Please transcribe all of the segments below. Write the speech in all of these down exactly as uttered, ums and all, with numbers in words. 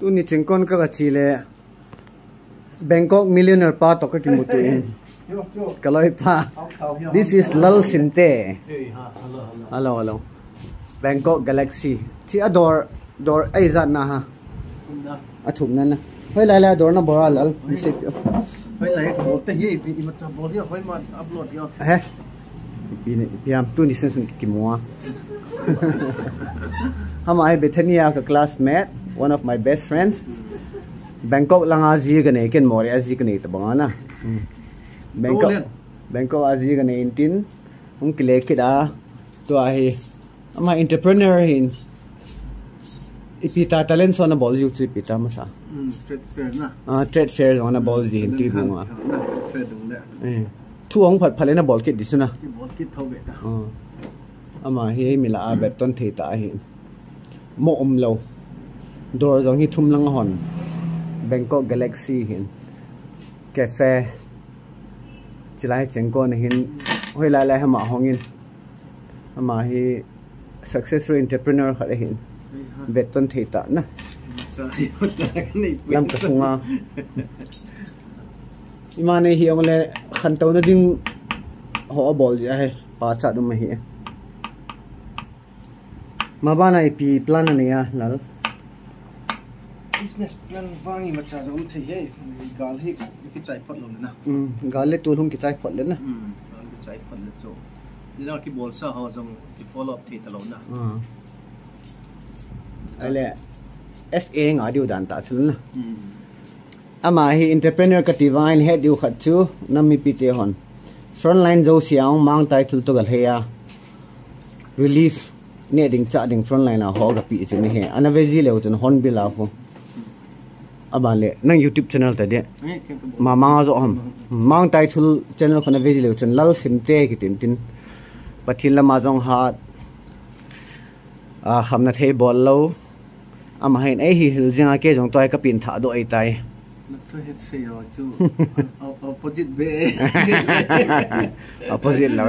Tuni Chengkon ka la chi le Bangkok millionaire pa to ka kimutu in. Ka loi pa. This is Lal Simte. Hello, hello. Bangkok Galaxy. Chi a dor, dor ai zat na ha. A thum na na. Hoi lai lai dor na bora Lal. Mi se pio. Hoi lai ka bol te hi, i ma cha bol dia, hoi ma upload dia. He. Pi ni, pi am tu ni sen sen ki mua. Hama ai Bethania ka classmate, one of my best friends. Bangkok langa ji ka nei ken mori a ji ka nei ta banga na. Bangkok, Bangkok a ji ka nei in tin. Hung kile kit a. Tua hi. Ama entrepreneur hin. Ipi ta talent so na bol jiu chu ipi ta masa. Trade fair na. Ah, trade fair na bol ji hin Tuibung a. Trade fair dung le. Eh. Thu hung phat phat le na bol kit di su na. Ki bol kit tho be ta. Ah. Ama hi mi la a vet ton thei ta hi. Mo um lo. Dor jong hi thum lang hon. Bangkok Galaxy hin. Cafe. Chilai Chengkon hin. Hoi lai lai hama hong in. Ama hi successful entrepreneur khat ahin. Vet ton thei ta na. Lam ka sunga. Ima nei hi ong le khan to na ding ho a bol ji a he. Pa cha dum hi. Ma bana ipi plan a nei a Lal. Business plan vang i ma cha jong um thei he. Gal hi ki chai phot lo le na. Gal le tu hung ki chai phot le na. Gal ki chai phot le chu. Ni na ki bol sa ho jong ki follow up thei ta lo na. Ale S A nga diu dan ta sil na. Ama hi entrepreneur ka ti vang in he diu khat chu nam mipi te hon. Frontline jo siang mang tai thul to gal he a. Relief ne ding cha ding frontline a ho ka pi chin he. Ana ve ji leu chun hon bil a hu. Aba le nang YouTube channel ta de. Ma mang a jo ham. Mang tai thul channel khona ve ji leu chun Lal Simte ki tin tin. Pathin lama jong hat. A khamna thei bol lo. Ama hin ei hi hil jinga ke jong toi ka pin tha do ei tai. Na to het se yo chu. Opposite be. Opposite lo.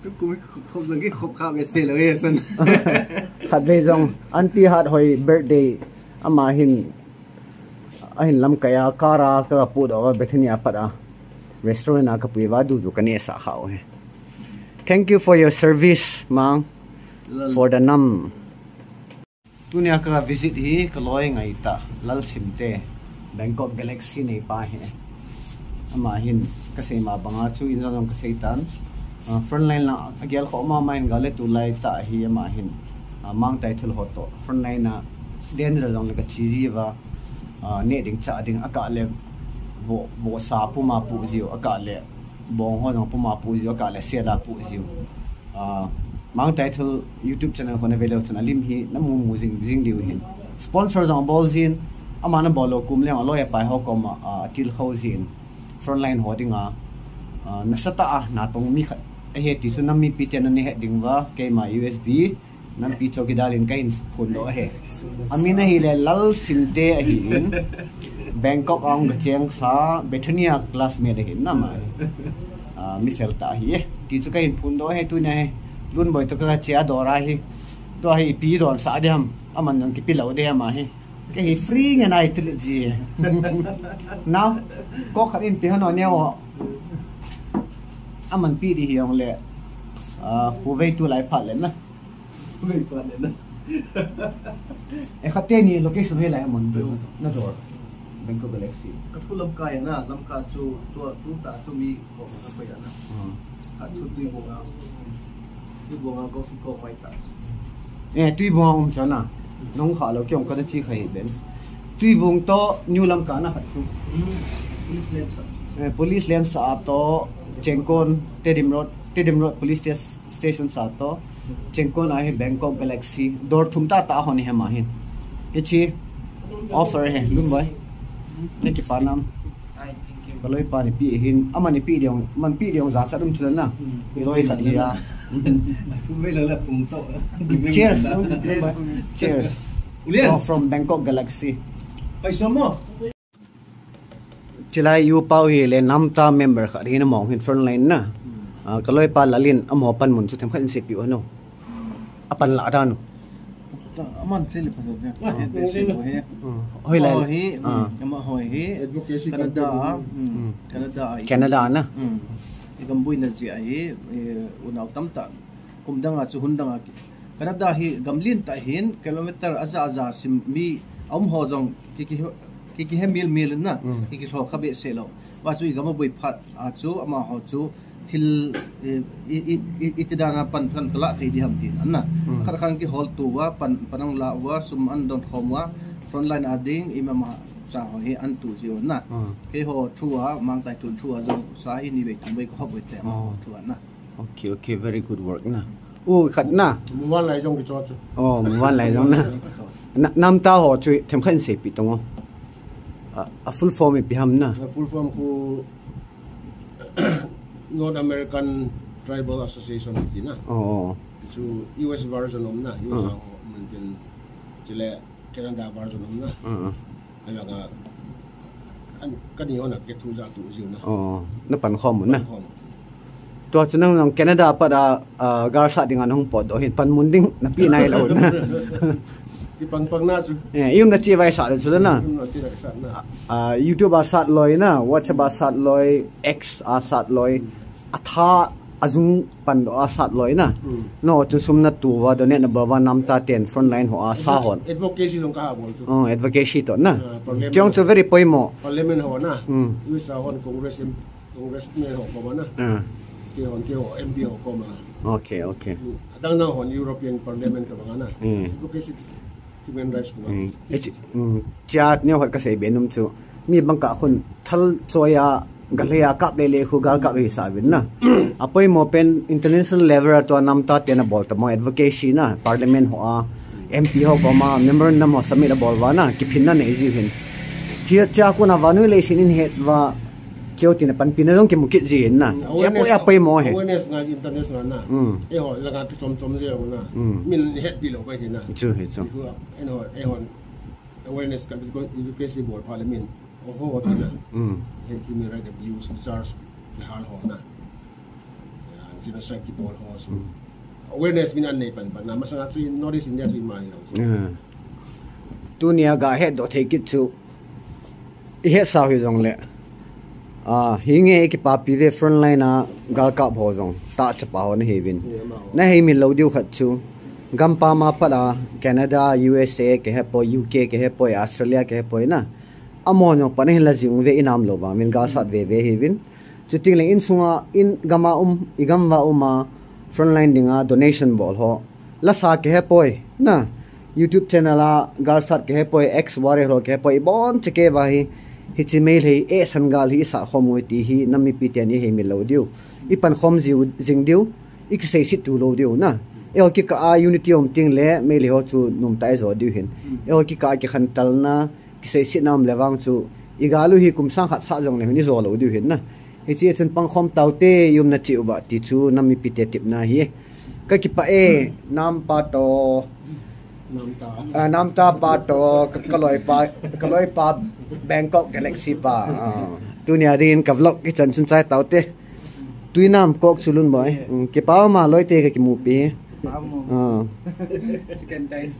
Tu ku khop lang ki khop kha be se lo ye san. Khat ve jong anti hat hoi birthday ama hin ahin lam kaya kara ka pu do Bethania pat a restaurant a ka pui va du du ka ne sa kha o he. Thank you for your service, Mang. For the nam. Tunia ka visit hi ka loi ngai ta, Lal Simte, Bangkok Galaxy nei pa hi. Ama hin ka sei ma banga chu in jong ka sei tan. Frontline la a gel kho ma ma in ga le tu lai ta hi ama hin. Mang tai thul ho to. Frontline a danger jong le ka chi ji va. Ne ding cha ding a ka le vo vo sa pu ma pu jiu a ka le bong ho jong pu ma pu jiu a ka le se la pu jiu. Mang tai thul YouTube channel khona ve leu chun alim hi na mu mu jing jing diu hin. Sponsor jong bol jin ama na bol lo kum leng a loi a pai ho kom a til kho jin. Frontline ho dinga na sa ta a na tong mi khat a he ti chu nam mipi te na ne he ding va keima U S B nam pi chowkidar in ka hin phun do he. Amin ahi le Lal Simte ahi in. Bangkok a ong ka cheng sa Bethania classmate ahi na ma. Mi fel ta ahi e. Ti chu ka hin phun do he tu na he. Lun boi to ka che a dor ahi. To ahi pi don sa de ham. Aman jong ki pi lo de ham ahi. Ka hi free nge nai tu ji. Now ko khat in pi hano ne o. Aman pi di hi ong le. Khu vei tu lai phat le na. Vei phat le na. E khat te ni location he lai aman na dor. Bangkok Galaxy. Ka thu Lamka ya na, Lamka chu tu tu ta chu mi ko na ko ya na. Ka thu Tuibong a. Tuibong a ko fi ko mai ta. Eh, Tuibong a um chana. Nong kha lo kiong ka na chi kha hi ben. Tuibong to New Lamka na khat chu. Police line sa. Eh, police line sa to Chengkon, Tedim Road, Tedim Road Police Station. Station sa to. Chengkon a hi Bangkok Galaxy. Dor thum ta ta hon hi hema hin. Hichi offer he lun boi. Ne ki pa nam. Ka loi pa ni pi hin. Ama ni pi diong, man pi diong za sa dum chu na. Loi khat hi a. Cheers. Cheers. Oh, from Bangkok Galaxy. Chilai U Pau hi le namta member khat hi na mong hin frontline na. Ka loi pa Lalin amo pan mun chu them khat in se piu hanu. A pan la dan. Aman sei le pha jo. Hoilai. Ho hi, ama ho hi Canada a, Canada a, Canada na. I gam boina jeh a hi, unau tamtah kum dang a chu hun dang a Canada hi gam lentah hin kilometer aja aja sim mi aum ho jong ki ki he mil mil in na, ki ki lho kha behseh lou. Wa chu i gam aboi phat a chu amaho chu thil iti dan a pan kan kala thei di ham tin an na. Khat khat kihol tou a pan, pan ang la uva sum an don khom uva frontline a ding ima ma cha ho hi an tu ji un na. Keiho through a, Mangtai Tun through a jong sa hi ni vei thum vei ka hop vei te amaho through a na. Okay, okay, very good work na. U khat na. Muvan lai jong kicho chu. Oh, muvan lai jong na. Namtah ho chu themkhat in seipeh tang o. A full form ipi ham na. A full form khu North American Tribal Association ti na. Oh. Chu U S version um na, U S a ho man tin. Chule Canada version um na. Ahi vanga, kani ho na ke thu ja tu jiu na. Oh, na pan khom na. Tua chu nang Canada pat a, galsat ding a nahung potdoh hin panmun ding napeh nailou na. Ti pang pang na chu. Eh, i umna cheh vai sat chu na. I umna cheh vai sat na. YouTube a sat loi na, WhatsApp a sat loi, X a sat loi. Atha ajung pandoh a sat loi na. No chu sum na tu uva, donate na bol uva, namtah ten frontline ho a sa hon. Advocacy jong ka bol chu. Oh, advocacy toh na. Chong chu very poimo. Parliament ho na. U S a hon Congress, Congressman ho koma na. Kihon kiho M P ho koma. Okay, okay. Adang dang hon European Parliament ka banga na. Advocacy. Human rights koma. Chia neo hot ka sei be num chu. Mi bangkah khun thal choi a, galhei a kap lele khu gal kap hi sa vin na. Apoimo pen international level a tua namtah ten abol tamo advocacy na, parliament ho a, M P ho koma memorandum ho submit abol uva na, kiphinna nei ji hin. Chia, chia kona vannoi leiset in het uva, keo tina panpina jong kimu kit ji hin na. Chia po apoimo hi. Awareness nga international na. Eiho langa kichom chom ji na. Min hetpi lou pai hi na. Chu hi chu. Eiho, eiho awareness ka education bol parliament. Oho, tina. He human right abuse charge kihal ho na. Genocide kibol ho su. Awareness min an nei pan pan na masanga chu North East India chu ima hilou. Tunia ga hetdoh thei kit chu. I hetsau hi jongle. Hinge i kipapi ve frontline a galkap ho jong. Tah chapa ho na hiuvin. Na heimil lou diu khat chu. Gampam a pat a Canada, U S A, kihepoi U K, kihepoi Australia, kihepoi na. Amaho jong pan ahin la jing uve inam lou vang min galsat veve hiuvin. Chuting le insunga in gam a um, i gam uva um a frontline dinga donation bol ho. Lasa kihepoi na. YouTube channel a galsat kihepoi, X warrior ho kihepoi, ibon chekei uva hi. Hiche Meitei eisan gal hi isat khom u ti hi nam mipi ten i heimil lou diu. I pankhom jiu, jing diu. I kiseiset tu lou diu na. Eiho kikah a unity um ting le Meitei ho chu nomtah i jo diu hin. Eiho kikah a kikhantelna, kiseisetna um le vang chu i gal u hi kum sang khat sah jongle hin i jo lou diu hin na. Hiche chun pangkhom taute i umna cheh uva ti chu nam mipi te tepna hi. Ka kipah e, nampa toh. Namtah. Ah, namtah pa toh, ka, ka loipa, ka loipa Bangkok Galaxy pa. Ah. Tunia din ka vlog kichan chun chai taute. Tuinam kok chu lun boi. Kipa ma loite ka kimupi. Second time.